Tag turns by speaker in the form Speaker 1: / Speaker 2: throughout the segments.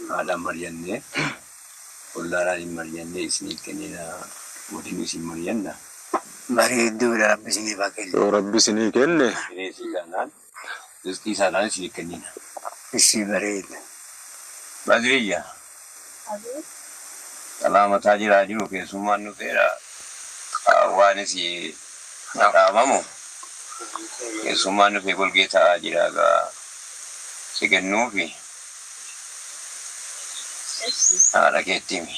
Speaker 1: Haadhaan mari'annee, ollaadhaan hin mari'annee isinii kennina, waliin isin mari'anna.
Speaker 2: Bareedduudha, Rabbi isiniif haa kennu.
Speaker 3: Yoo Rabbi isinii kenne.
Speaker 1: Hiree isii taanaan, rizqii isaa taanaan isinii kennina.
Speaker 2: Ishii bareeda.
Speaker 1: Badriyya. Salaamataa jiraa jiru, keessummaan dhufeera, qaawwaanis dhaamamu, keessummaan dhufee golgee taa'aa jira, egaa si kennuufi haadha keetti himi.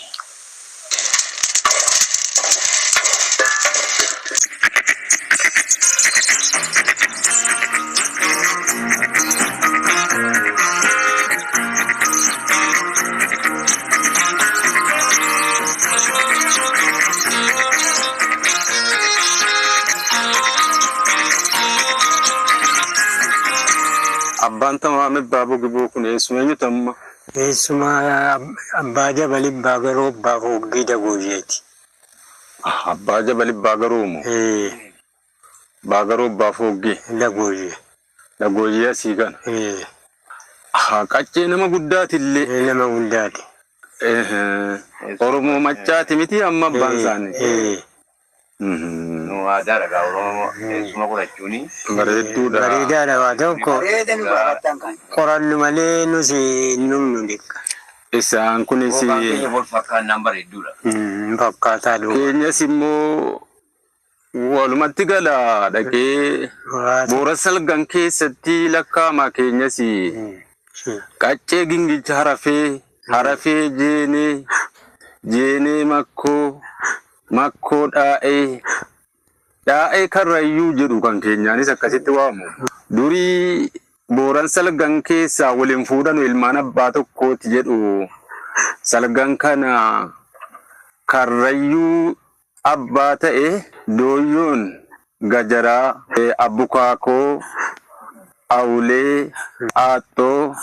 Speaker 3: Abbaan Tamaam Abbaa Bogiboo kun eessuma eenyutu amma?
Speaker 2: Eessuma Abbaa Jabal Abbaa Garoo Abbaa Foggii Dagooyyeeti.
Speaker 3: Abbaa Jabal Abbaa Garoo moo?
Speaker 2: Ee.
Speaker 3: Abbaa Garoo Abbaa Foggii.
Speaker 2: Dagooyyee.
Speaker 3: Dagooyyee asii kana.
Speaker 2: Ee.
Speaker 3: Qaccee nama guddaatillee.
Speaker 2: Ee, nama guddaati.
Speaker 3: Oromoo Maccaati miti amma abbaan isaanii?
Speaker 2: Ee.
Speaker 1: Nu aadaa dhagaa Oromoo eessuma godhachuuni.
Speaker 3: Bareedduudha.
Speaker 2: Bareedaadha waa tokko.
Speaker 4: Bareeda nu gaafattan kan.
Speaker 2: Qorannu malee nus hin dhumnu dikka.
Speaker 3: Isaan kunis.
Speaker 1: Bookaan keenya wal fakkaannaan bareedduudha.
Speaker 2: Fakkaataa duuba.
Speaker 3: Keenyas immoo walumatti gala dhaqee boora salgan keessatti lakkaa'ama keenyas. Qaccee gingilcha harafee, harafee jeenee, jeenee makkoo, makkoo dhaa'ee, dhaa'ee karrayyuu jedhu kan keenyaanis akkasitti waamu. Durii booran salgan keessaa waliin fuudhanu, ilmaan abbaa tokkooti jedhu. Salgan kana karrayyuu abbaa ta'e dooyyoon gajaraa, abbukaakoo, awulee, aaxxoo,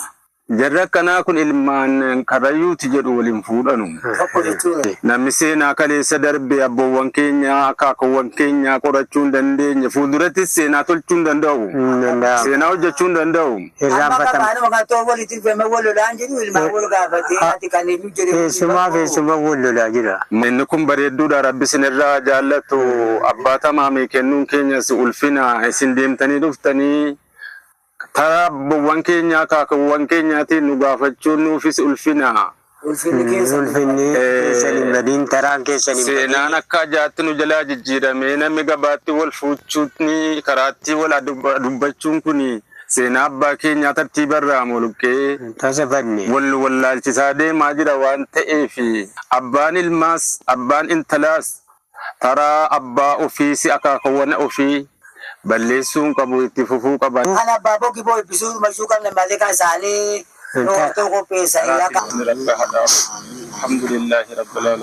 Speaker 3: jarri akkanaa kun ilmaan karrayyuuti jedhu, waliin fuudhanu.
Speaker 4: Tokko jechuudha.
Speaker 3: Namni seenaa kaleessa darbe abboowwan keenyaa, akaakuuwwan keenyaa qorachuu hin dandeenye fuuldurattis seenaa tolchuu hin danda'u.
Speaker 2: Danda'amu.
Speaker 3: Seenaa hojjechuu hin danda'u.
Speaker 4: Amma akka
Speaker 2: Irraanfatama.
Speaker 4: kaanuma kan ta'u walitti dhufeema wal lolaan jedhu, ilmaan wal gaafatee ati kan eenyu jedhee.
Speaker 2: Eessumaa fi eessuma wal lolaa jira.
Speaker 3: Inni kun bareedduudha, Rabbi isinirraa jaallatu. Abbaa Tamaamii kennuun keenyas ulfina. Isin deemtanii dhuftanii karaa abboowwan keenyaa, akaakuuwwan keenyaatiin nu gaafachuun nuufis ulfina.
Speaker 4: Ulfinni keessa.
Speaker 2: Ulfinni keessan hin badiin, taraan keessan hin badiin.
Speaker 3: Seenaan akka ajaa'atti nu jalaa jijjiiramee, namni gabaatti wal fuuchuun, karaatti wal dubbachuun kun seenaa abbaa keenyaa tartiibarraa molqee
Speaker 2: Tasa badne.
Speaker 3: wal wallaalchisaa deemaa jira waan ta'eef, abbaan ilmaas abbaan intalaas taraa abbaa ofiis akaakuuwwan ofii balleessuun qabu, itti fufuu qaba.
Speaker 4: Kan abbaa boggiboo eebbisuu dhumachuu qabna malee kan isaanii nu hortoo qopheessanii akka.
Speaker 3: Alhamdulillahi rabbil alamin.